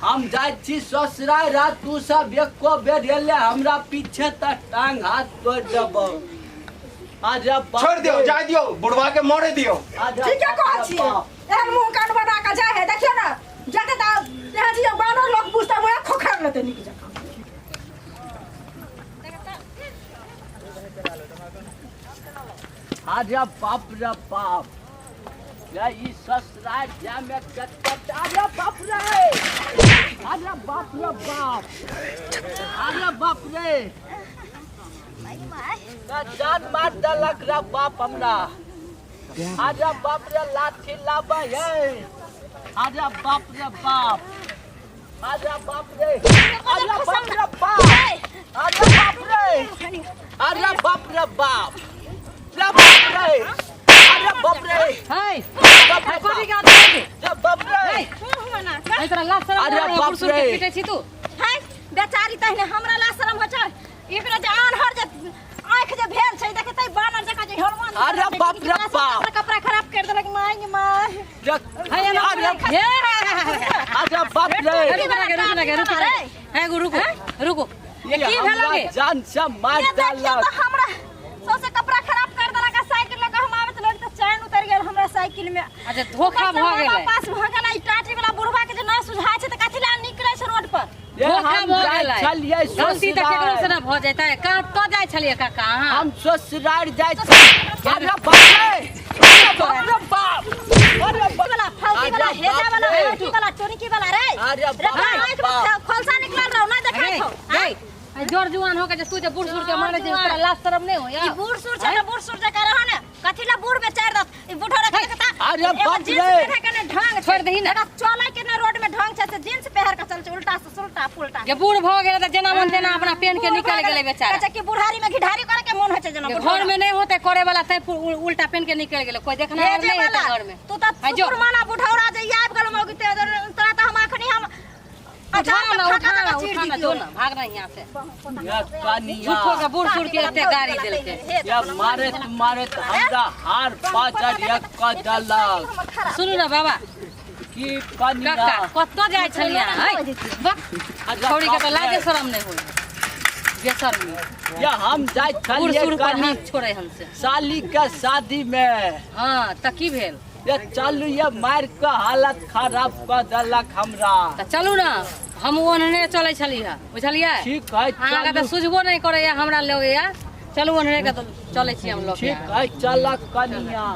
हम जाइ छी ससुराल, तू सब एको बेर एले हमरा पीछे त टांग हाथ तोड़ देबौ। अरे बाप छोड़ दियो, रे। जाय दियो, बुढ़वा के मरे दियो। अरे ठीके बाप कहै रे छियै। बाप। एहन मुँह कान बना कऽ जाइ है, देखियौ ने जते तऽ एहन चीज बानर लोक बुझतै वएह खोखैर लेतै नीक जकाँ। अरे बाप रे बाप, रे ई ससुराल जामे कत। अरे बाप रे, अरे बाप रे बाप, अरे बाप रे, जान मार देलक रे बाप हमरा। अरे बाप रे, लाठी लाबै है। अरे बाप रे बाप, अरे बाप रे, अरे बाप रे बाप, अरे बाप रे, अरे बाप रे बाप रे बाप रे, अरे बाप रे। है बाप रे कथी बाप के आदमी रे बाप रे। है तोरा लाज शरम अरे नहीं होइया? बाप बुढ़ सूढ़ के रे। पीटै छी तू? है बेचारी, तहने हमरा ला शरम होइ छै? एकरा जे आन्हर जे आँखि जे भेल छै, देखै बानर जकाँ जे हनुमान। अरे बाप रे बाप। कपड़ा खराब कर देलक, माय गे my. रे, है एना अरे हे। अरे बाप रे। रुक ना, रुक ना, रुक ना, है गो, रुको रुको। ये की भेल हमरा गे? जान से मार ये देखियौ देलक। तऽ हमरा सौंसे कपड़ा खराब कर देलक, आ साइकिल लऽ कऽ हम आबैत लग तऽ चैन उतरि गेल हमरा साइकिल में। अच्छा, धोखा भऽ गेलै। पास भऽ गेलै। ई टाटी वाला बुढ़वा के जे न सुझाय छै तऽ कथी लए निकलै छै रोड पर? ये धोखा हम भऽ जाइ गेलै। छलियै गलती तऽ केकरो से ससुराल। ना भऽ जेतै। कतऽ जाइ छलियै काका अहाँ? हम ससुराल जाइ छी। अरे बाप रे, अरे बाप रे बाप, अरे बाप वाला फालती वाला अरे हेजा बाप वाला रे। लड़की वाला टोनिकी वाला रे। अरे रे बाप रे आँखि में बाप। खोलसा निकलल रहौ, नहि देखाइ अरे छौ? गई, आ जोर जुआन हो के जे तू जे बूढ़ सूढ़ के मारे जे, तोरा लाज शरम नहीं होया? ई बूढ़ सूढ़ छै ने, बूढ़ सूढ़ जकाँ रह ने। कथी ला बूढ़ में चारि दस ई बूढ़ो रखे के ता। अरे एगो बाप जींस रे। पहिरे के ने ढंग छै। छोड़ि दही ने। एकरा चलै के ने रोड में ढंग छै से जींस पहिर के चल छै उल्टा से सुलटा पुलटा। जे बूढ़ भऽ गेलै तऽ जेना मन तेना अपना पेन के निकल गेलै बेचारा। कहै छै कि बुढ़ारी में घिढारी करे के मन होइ छै जेना जे बुढ़ारी। घर में नहीं होते करे वाला तै उल्टा पेन के निकल गेलै, कोई देखना हे नहीं जे हेतै वाला, घर में। तू तऽ है जो। सुकुर माना बुढ़ौरा जे आबि गेल मौगी ते, तोरा तऽ हम अखनी हम उठा अचार ना, के उठा फाका ना, जकाँ चीर उठा ना, दितियौ। जो ना, भाग ना यहाँ से। ये कनिया झूठो के बूढ़ सूढ़ के एते गाड़ी देलकै। ये मारत मारत हमरा हार पाचर एक कऽ देलक। सुनू ना बाबा। की कनिया? काका, कतऽ जाइ छलियै अहाँ? है बक अरे छौड़ी के बाप तऽ लाजे रे। शरम नहि होइ, बेशर्मी। ये हम जाइ बूढ़ छलियै सूढ़ पर कनि हाथ छोड़ै हमसे। साली के शादी में। हाँ, तऽ की भेल? ये चलू, ये मार के हालत खराब कऽ देलक हमरा। तऽ चलू ने, हम ओहने चलै छलियै, बुझलियै? ठीक है। अहाँके तऽ चलू। सुझबो नहि करैया हमरा लगैया। चलू, ओहने के तऽ चलै छी हम लोग। ठीक है, चलक कनिया।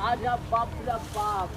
अरे बाप रे बाप।